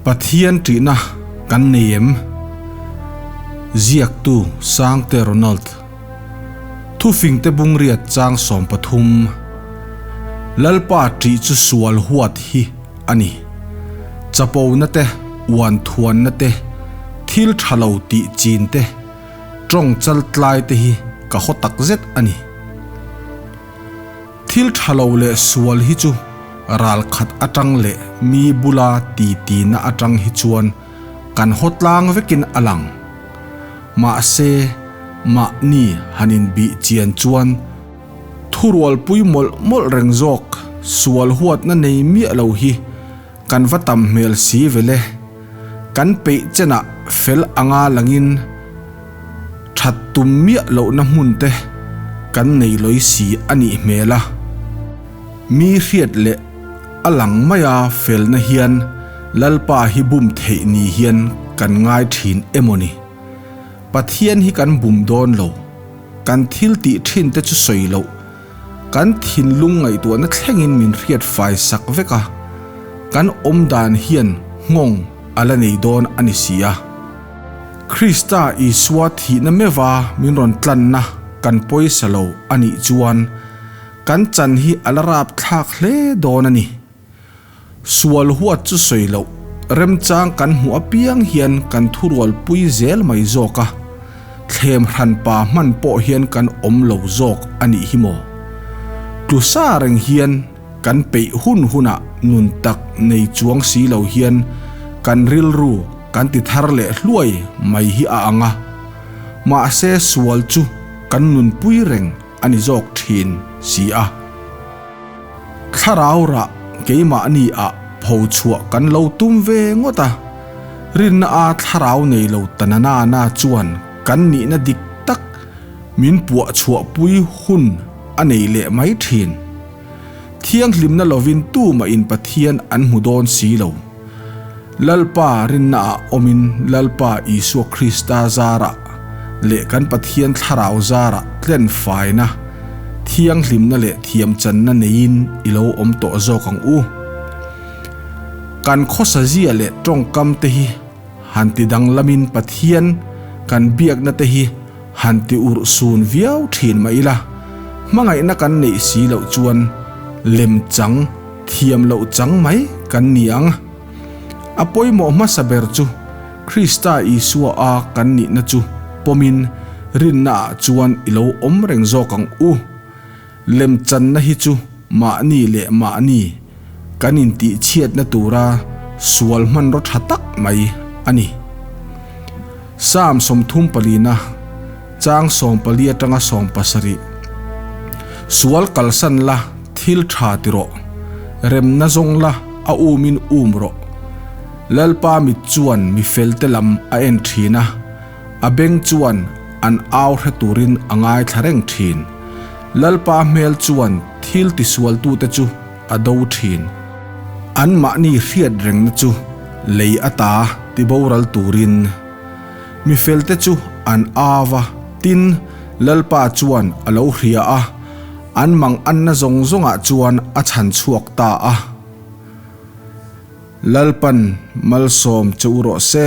Pathian ṭihna kan nei em? Ziaktu Sangte Ronald. Thufingte bungriat chang 13. Lalpa ṭih chu sual huat hi a ni. Chapona te, uan thuanna te, thil ṭha lo tih chin te, ṭawng chal tlai te hi ka haw tak zet a ni. Thil tha lo leh sual hi chu ral khat atang leh mi bula titi na atang hi chuan kan haw tlang vekin a lang. Mahse, mahni han inbih chian chuan thurualpui mawlh mawlh reng zawk sual huatna nei miah lo hi kan va tam hmel si vele. Kan peih chenah fel anga langin That tum miah lohna hmun te kan nei lawi si a nih hmel a, mi hriat leh a lang maia felna hian Lalpa hi bum theih ni hian kan ngai thin emaw ni? Pathian hi kan bum dawn lo, kan thil tih thin te chu sawi loh, kan thinlung ngaihtuahna thlengin min hriat fai sak vek a, kan awm dan hian nghawng a la nei dawn a ni si a. Krista Isua thihna meuha min rawn tlanna kan pawisa lo a nih chuan kan chan hi a la rap thlak hle dawn a ni. Sual huat chu sawi loh, remchang kan hmuh apiang hian kan thurualpui zel mai zawk a, thlem hranpa hman pawh hian kan awm lo zawk a nih hi maw? Tlu sa reng hian kan peih hun hunah nun tak nei chuang si lo hian kan rilru kan ti thar leh hluai mai hi a ang a, mahse sual chu kan nunpui reng a ni zawk thin si a. Thlarau rah keimahni ah pho chhuah kan lo tum ve ngawt a, rinna a thlarau nei lo ta na na na chuan kan nihna dik tak min puah chhuahpui hun a nei leh mai thin. Thianghlimna lovin tumah in Pathian an hmu dawn si lo. Lalpa rinnaah awmin Lalpa Isua Krista zarah leh kan Pathian Thlarau zarah tlen faina, thianghlimna leh thiamchanna neiin i lo awm tawh zawk ang u. Kan khawsazia leh tawngkam te hi han ti danglamin Pathian kan biakna te hi han ti urh sun viau thin mah ila, hmangaihna kan neih si loh chuan lemchang, Thiam loh chang mai kan ni ang. A pawimawh hmasa ber chu Krista Isua a kan nihna chu pawmin rinnaah chuan i lo awm reng zawk ang u. Lemchanna hi chu mahni leh mahni kan intihchhiatna tura sual hmanraw tha tak mai a ni. Psalm 34 chang 14 atanga 17 Sual kalsan la thil tha ti rawh, remna zawng la a umin um rawh. Lalpa mit chuan mi felte lam a en thin a, a beng chuan an au hre turin a ngaithla reng thin. Lalpa hmel chuan thil tisualtute chu a do thin. Anmahni hriat rengna chu lei ata tiboral turin. Mi felte chu an au a, tin, Lalpa chuan a lo hria a, an mang anna zawng zawngah chuan a chhan chhuak ta a. Lalpan malsawm che u rawh se.